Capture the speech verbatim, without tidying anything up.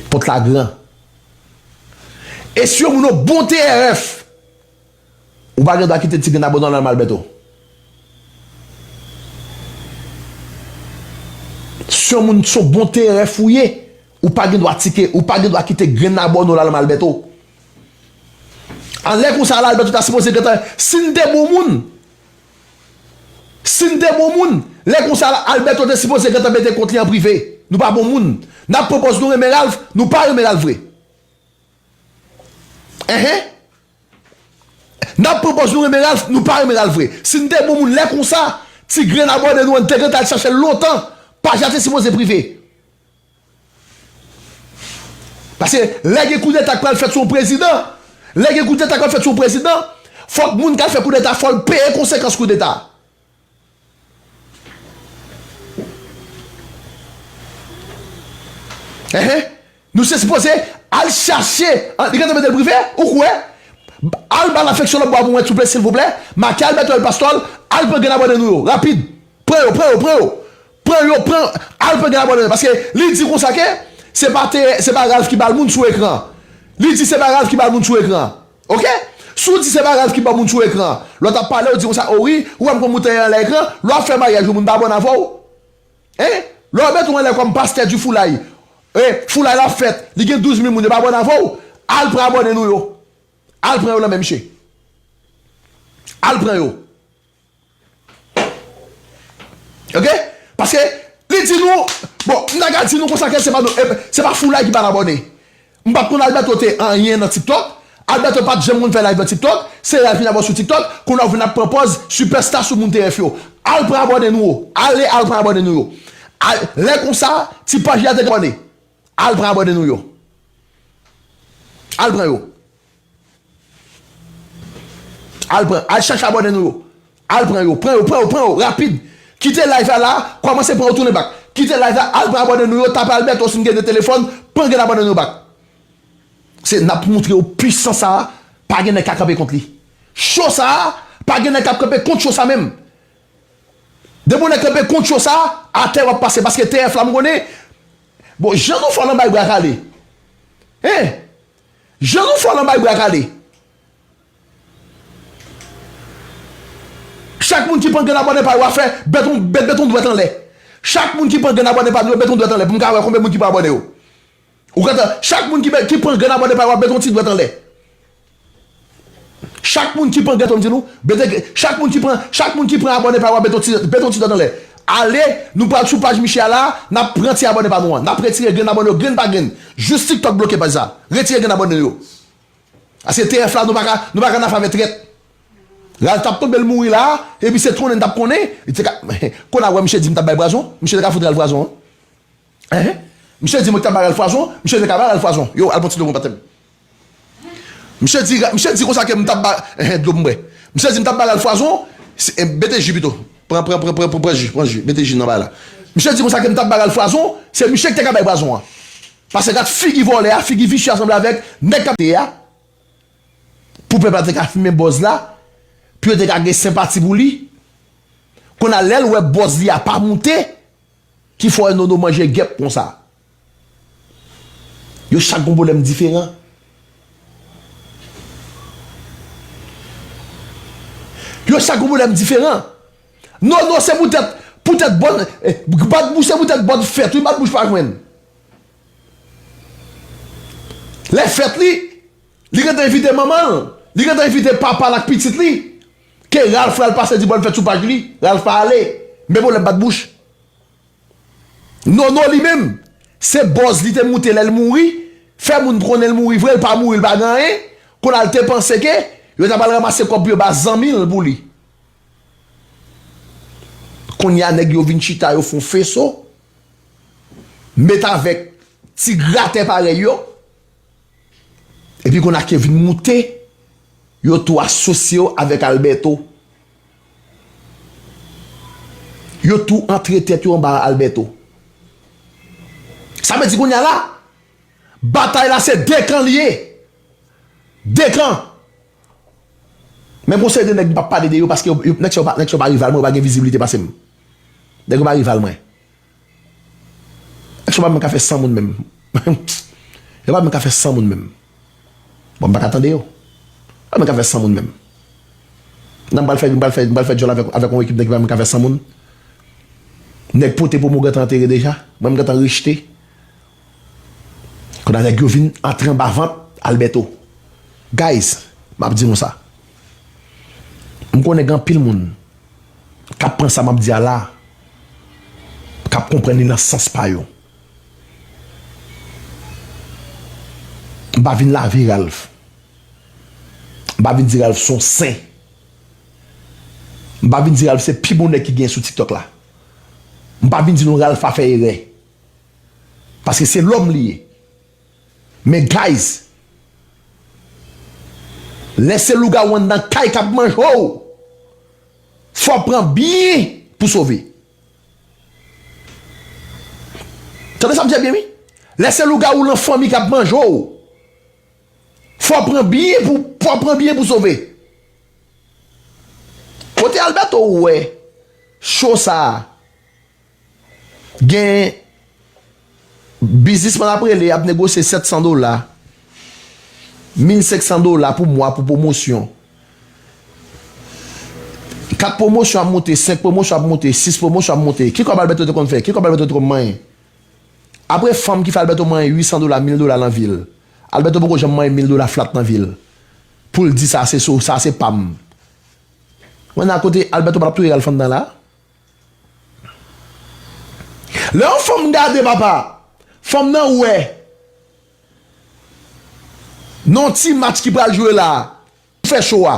Pòt la gran. E si yon moun yon bon T R F, ou pa gen dwa kite ti grenn abòne w al nan men Alberto. Si yon moun se yon bon T R F ou ye, ou pa gen dwa tike, ou pa gen dwa kite grenn abòne w al nan men Alberto. Anlè konsa la, Alberto ta sipoze gentan, si n te bon moun, si n te bon moun, lè konsa la, Alberto te sipoze gentan mete kont li an prive. Nou pa bon moun. N ap pran pòz nou renmen Ralph, nou pa renmen Ralph vre. Enhen. N ap pran pòz nou renmen Ralph, nou pa renmen Ralph vre. Si n te bon moun lè konsa, ti grenn abòne nou an, n te gentan al chache l lontan. Paj la te sipoze prive. Paske lè gen koudeta k pral fèt sou yon prezidan, lè gen koudeta k pral fèt sou yon prezidan, fòk moun k al fè koudeta, fò l peye konsekans koudeta. Enhen. Nou se sipoze al chache, an, li gentan mete l prive, ou kwè? Al ba l afeksyon lòt bò a pou mwen, souple, silvouplè. Make Alberto El Pastor, al pran grenn abòne nou yo, rapid. Pran yo, pran yo, pran yo. Pran yo, pran, al pran grenn abòne nou yo. Paske li di konsa ke se pa te, se pa Ralph ki ba l moun sou ekran. Li di se pa Ralph ki ba l moun sou ekran. Oke? Si w di se pa Ralph ki ba w moun sou ekran, lè w t ap pale, w di konsa, o wi, ou wè m konn moute anlè ekran, lè w ap fè maryaj, yon moun pa abòne avè w. Hein? Lè w met ou anlè kòm pastè di foulay, e, foulay la fèt, li gen douz mil moun, yo pa abòne avè w, al pran abòne nou yo. Al pran yo nan men misye. Al pran yo. Oke? Paske li di nou, bon, m ta ka di nou konsa ke se pa nou, e, se pa foulay ki pa abòne. M pa t konn Alberto te anyen nan TikTok. Alberto pa t janm konn fè live nan TikTok. Se live li t ap fè sou TikTok. Kounye a ou vin ap pran pòz sipèsta sou moun T F yo. Al pran abòne nou yo. Ale al pran abòne nou yo. Al, lè konsa, ti paj la te abòne. Al pran abòne nou yo. Al pran yo. Al pran, al chache abòne nou yo. Al pran yo, pran yo, pran yo, pran yo, rapid. Kite live la la, kòmanse pran yo tounen bak. Kite live la, al pran abòne nou yo, tape Alberto si n gen de telefòn, pran gen abòne nou yo bak. Se n ap montre yo pwisans sa a, pa gen nèg ka kanpe kont li. Cho sa a, pa gen nèg k ap kanpe kont cho sa menm. Depi yon nèg kanpe kont cho sa a, atè w ap pase, paske T F la m konnen, bon, jan nou fò nan bay bra kale. Hein? Jan nou fò nan bay bra kale. Chak moun ki pran grenn abòne pa yo a fè, bet yon, bet, bet yon dwèt anlè. Chak moun ki pran grenn abòne pa nou yo, bet yon dwèt anlè pou m ka wè konbyen moun ki pran abòne yo. Ou gentan, chak moun ki, ki pran grenn abòne pa yo a, bet yon ti dwèt anlè. Chak moun ki pran grenn, m di nou, bete, chak moun ki pran, chak moun ki pran abòne pa yo a, bet yon ti, bet yon ti dwèt anlè. Ale, nou pral sou paj misye a la, n ap pran ti abòne pa nou an. N ap retire grenn abòne yo, grenn pa grenn. Jis TikTok bloke paj sa. Retire grenn abòne yo. Paske T F la, nou pa ka, nou pa ka nan afè avè trèt. Ralph t ap tonbe, l mouri la, epi se konnen n t ap konnen, li te ka, kounye a wè misye di m t ap bay pwazon, misye te ka fout Ralph pwazon an. Enhen. Misye di mwen k t ap ba Ralph pwazon, misye te ka ba Ralph pwazon. Yo, al pran ti dlo pou m, patèm. Misye di, misye di konsa ke m t ap ba, enhen, dlo pou m bwè. Misye di m t ap ba Ralph pwazon, se, e, mete ji pito. Pran, pran, pran, pran, pran, pran ji, pran ji, mete ji nan bagay la. Misye di konsa ke m t ap ba Ralph pwazon, se misye ki te ka bay pwazon an. Paske gad figi vòlè a, figi visye a sanble avèk nèg k ap te a. Pou pèp la te ka fimen bòz la, pou yo te ka gen senpati pou li. Kounye a lè l wè bòz li a pa moute, ki fè w wè Nono manje gèp konsa. Yo chak gon pwoblèm diferan. Yo chak gon pwoblèm diferan. Nono se poutèt, poutèt bòn, eh, bat bouch se poutèt bòn fèt, wi, bat bouch pa jwenn. Lè fèt li, li gentan envite manman l, li gentan envite papa l ak pitit li. Ke Ralph pral pase di bòn fèt sou paj li, Ralph pa ale. Men pwoblèm bat bouch. Nono li menm, se bòz li te moute lè l mouri, fè moun konnen l mouri vre, l pa mouri, l pa gen anyen. Kounye a l te panse ke yo ta pral ranmase kòb pou yo ba zanmi l pou li. Kounye a nèg yo vin chita, yo fè yon feso, met avèk ti gratè parèy yo. Epi kounye a ke vin moute, yo tou asosye yo avèk Alberto. Yo tou antre tèt yo anba Alberto. Sa vle di kounye a la, batay la se de kan li ye. De kan. Men gon seri de nèg m p ap pale de yo paske yo, yo, nèg sa yo pa, nèg sa yo pa rival mwen, yo pa gen vizibilite pase m. Nèg yo pa rival mwen. Nèg sa yo pa menm ka fè san moun menm. Yo pa menm ka fè san moun menm. Bon, m pa ka tande yo. Yo pa menm ka fè san moun menm. Nan m pral fè, m pral fè, m pral fè djòl avèk, avèk yon ekip nèg ki pa menm ka fè san moun. Nèg pote pwomo gentan antere deja. Mwen m gentan rejte. Kounye a nèg yo vin antre anba vant Alberto. Guys, m ap di nou sa. M konnen gen anpil moun k ap pran sa m ap di a la, k ap konprann li nan sans pa yo. M pa vin lave Ralph. M pa vin di Ralph se yon sen. M pa vin di Ralph se pi bon nèg ki gen sou TikTok la. M pa vin di nou Ralph pa fè erè. Paske se lòm li ye. Men guys, lè se lougawou anndan kay k ap manje w, fò w pran byen pou sove. Tande sa m di a byen wi. Lè se lougawou nan fanmi k ap manje w, fò w pran byen pou, fò w pran byen pou sove. Kote Alberto wè cho sa a? Gen biznismann ap rele, ap negosye sèt san dola, mil senk san dola pou mwa pou pwomosyon. Kat pwomosyon ap moute, senk pwomosyon ap moute, sis pwomosyon ap moute. Ki kòb Alberto te konn fè? Ki kòb Alberto te konn manyen? Apre fanm ki fè Alberto manyen uit san dola, mil dola nan vi l. Alberto poko janm manyen mil dola flat nan vi l. Pou l di sa se so, sa se pa m. Mwen nan kote Alberto pa t ap touye Ralph anndan la. Lè yon fanm gade papa, fanm nan wè nan yon ti match ki pral jwe la, fè cho a.